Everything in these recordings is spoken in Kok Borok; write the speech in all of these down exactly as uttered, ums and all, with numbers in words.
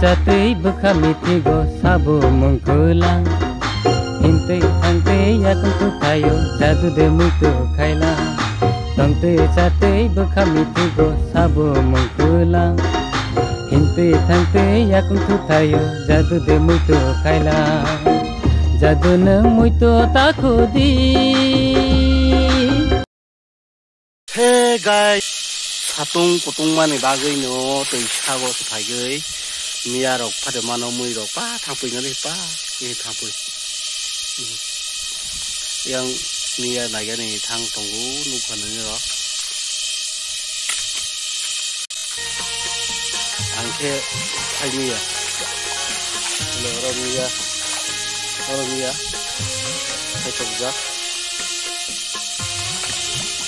Chatwi bwkha mithigo sabo mungkula. Himtwi thangtwi yakung thuthaio jadu de muitu khaila. Tongtwi chatwi bwkha mithigo sabo mungkula. Himtwi thangtwi yakung thuthaio jadu de muitu khaila. Jadu nwng muitu takhudi. Hey guys, satung kutung mani bagwi no twi sago se phaigwi miya rok phade mano mui rok pa thangpui nani pa e thangpui. Yang miya naigani thang tongo nukha nani rok. Ang khe phai miya. Oro miya, oro miya. Khaitokjak.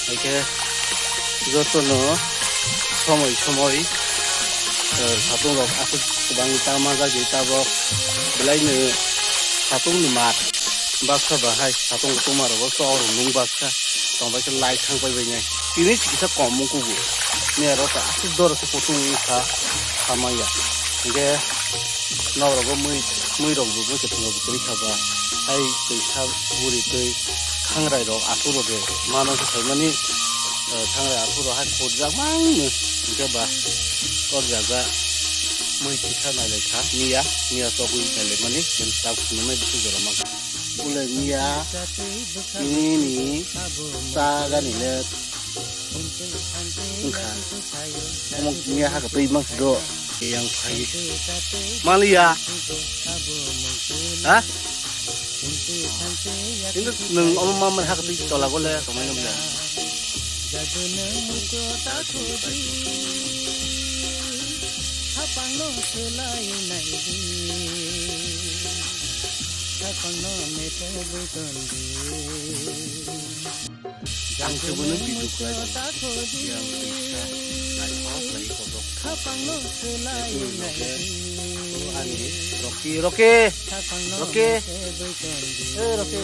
Haikhe jotono somoi somoi, eh, satung rok aswk kwbangni ta manjak di tabok belaino satung ni mat baksa bahai satung tongma rok bo chok rok nung baksa tongbai khe light thang pai bai nai tini chikisa kom wng kubu ni aro ta aswk doro khe kutung wngkha samaya hinkhe. Nok rogo mui, mui rok bo bwkhe thwngwi kwrwi kha ba. Hai twisa buri twi khangrai rok aphuru de mano se phaimani, eh, khangrai aphuru hai khutjak mangno hinkhe ba. Kok jaga mui kisa nailai kha miya, miya chogwi nailai mani, chak phunuknai bisi jora mangkha. Bule miya nini chagani le wngkha. Omo miya haka twi mang do yang phai. Maliya. Ha? Kintu nwng omo mamani haka twi tola gole tomai nung da. Ang se bo nung video khlai tong. Yang bisa naithok lai kotor. Itu loge, oh, ani, Rocky, Rocky, Rocky, eh, Rocky,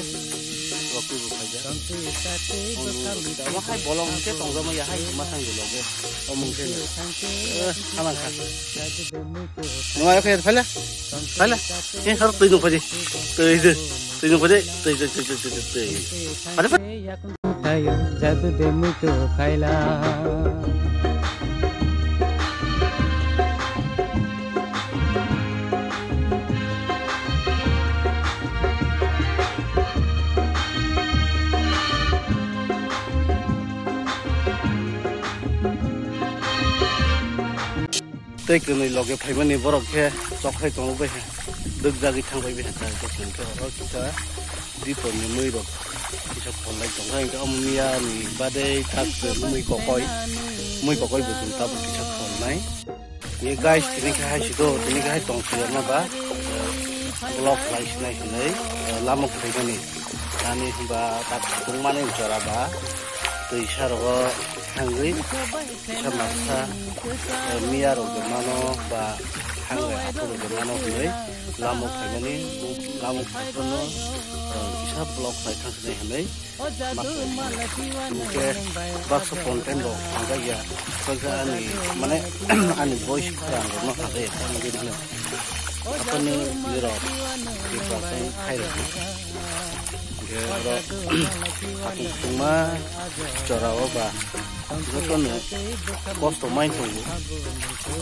Rocky bo khaijak. Oh, Rocky, omo hai bolong hwnkhe tongjakma ya hai masang ni loge. Omong khe, eh, hamang kha. Nung ayo khe, phaila, phaila. Ni sar twi nung phaji, twi, twi, twi nung phaji, twi, twi, twi. Phaila, phaila. Tayo jadu de muitu khaila. Tei kwnwi loge phaimani borok khe chokhlai tongo bai khe, dwk jagwi thang bai bai khe chai tongkha. Oro kisa dipor ni mui rok kisa khol lai tongkha, hinkhe omo miya ni badei tak mui kokoi, mui kokoi bo chwng tabuk kisa khol nai. Ye guys, tini khe hai sido, tini khe hai tong siyama ba, eh, vlog lai sinai sinai, eh, lama phaimani. Ani hwnba tak tongmani jora ba, twisa rogo thangwi. Kisa maksa, eh, miya rok de mano ba hangle aphuru de mano hwnwi lamo phaimani, lamo phaipano, eh, kisa vlog khlai thang sinai hwnwi maksa. Hinkhe baksa content rok thangjakya, kisa ani, mane, ani voice khorang rokno thangjakya, ani video no. Aphano nirok, nirok khai rok. Hinkhe oro, aphung phungma jorao ba. Jotono kosto mai tongo.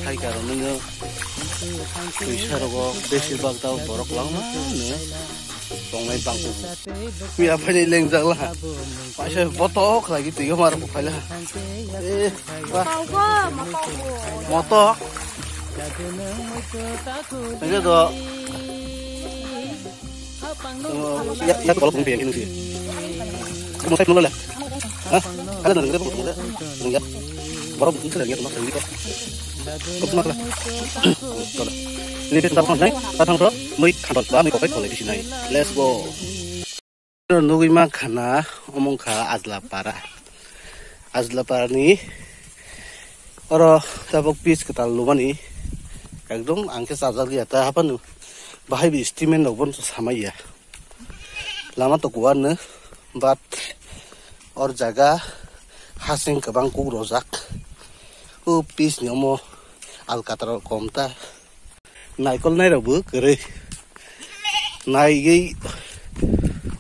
Hai karon nwngo twisa rogo besir bak tao borok langma no tongnai bangkugo. Miya phai lengjak la. Paisa botok khlai twigo mar ko phaila. Eh, ba. Motok. Nge do. Ya, ya, kalau pun biar ini sih. Kamu saya dulu lah. Hah? Ada nang dia pun ya. Ya. Baru pun saya lihat mas ini kok. Kok cuma lah. Kalau ini kita pun naik, datang bro. Mui kantor, ba mui kokai kolai di sini. Let's go. Nugui ma khana omong kha Ajla para. Ajla para ni oro tabok pitch kwtal lumani ekdom ang khe chajak ya ta hapanu bahai bi statement rok bono samai ya. Lama to kuar no but or jaga hasing kwbang kuk rojak. O pitch ni omo alkatra kom ta. Naikol nairokbo kwrwi. Naigwi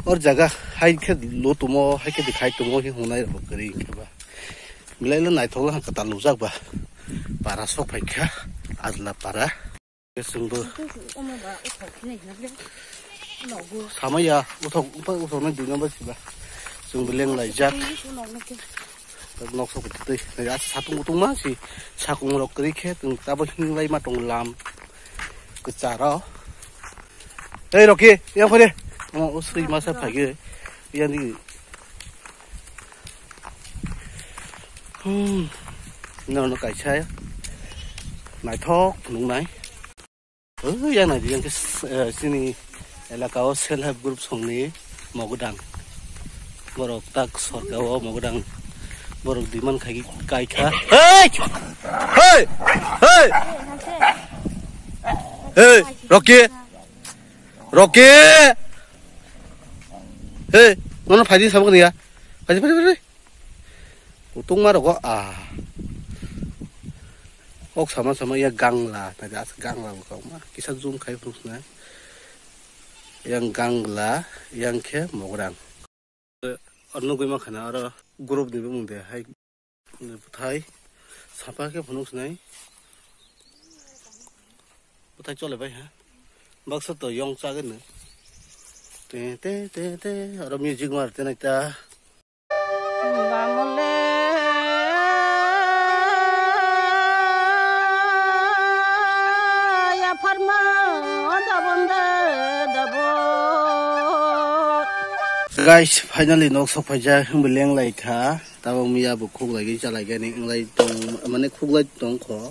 or jaga hai khe lo tumo, hai khe dikhai tumo hi hwnnairokbo kwrwi hwnkhe ba. Belai le naithok le kwtal nukjak ba. Para sok phaikha, Ajla para. Chwngbo samaya uthok, uthok, uthok nai dui number siba. Chwngbo leng laijak. Nok sok twi. Satung kutung ma si sakung rok kwrwi khe chwng tabo hinglai ma tong lam. Kwcharo. Ei, Rocky, yang phai de. Omo o swi masa phai ge. Yang di. Hmm. No, no, kaisa. Naithok nungnai. Oh, yang nai yang ke, eh, sini elaka o self help group songni mogodang. Borok tak sorka o mogodang. Borok diman khai kai kha. Hey! Hey! Hey! Hey! Rocky! Rocky! Hey! Nono phaidi sabuk niya. Phaidi, phaidi, phaidi. Kutung ma rogo, ah. Kok sama sama ya gangla, tadi as gangla buka ma. Kisa zoom khai phunuk na. Yang gangla, yang khe mograng. Oro nugui mankha na oro group ni bumung de hai. Bwthai sapa khe phunuk sinai. Bwthai chole bai ha. Baksa to yong chagwi no. Te, te, te, te. Oro music mar te nai ta. Bamole ya pharma dabonde dabo. Guys, finally nok sok phaijak, hwnba leng lai kha. Tabok miya bo khuk lai gwi cha lai gani, wng lai tong, mane khuk lai tong kho.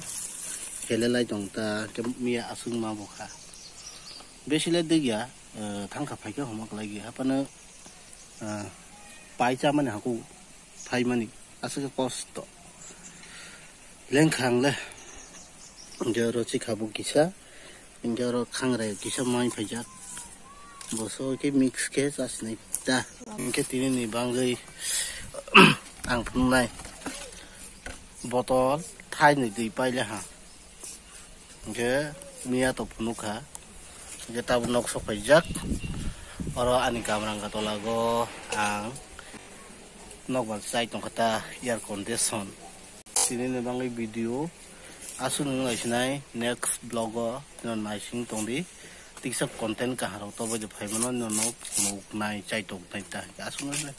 Kele lai tong ta, ke miya aswk ma bo kha. Besi le degya, eh, thangkha phaikhe homa kwlai gwi. Haphano, eh, pai chamani haku phaimani aswk kosto. Lengkha ang le. Hingke oro chikha bo kisa, hingke oro khangrai kisa mai phaijak. Boso khe mix khe chasinai ta. Hingke tini ni bangwi ang phunuknai botol thainwi twi paile ha. Hingke miya to phunukha. Hingke tabuk nok sok phaijak. Oro ani kamrang ka tolago ang nokbar chai tongkha ta air condition. Tini ni bangwi video aswk nung lai sinai next vlog o nw naising tongdi. Tiksa content kaham rok to bai de phaimano nw nok nuk nai chai tong nai ta aswk nung lai.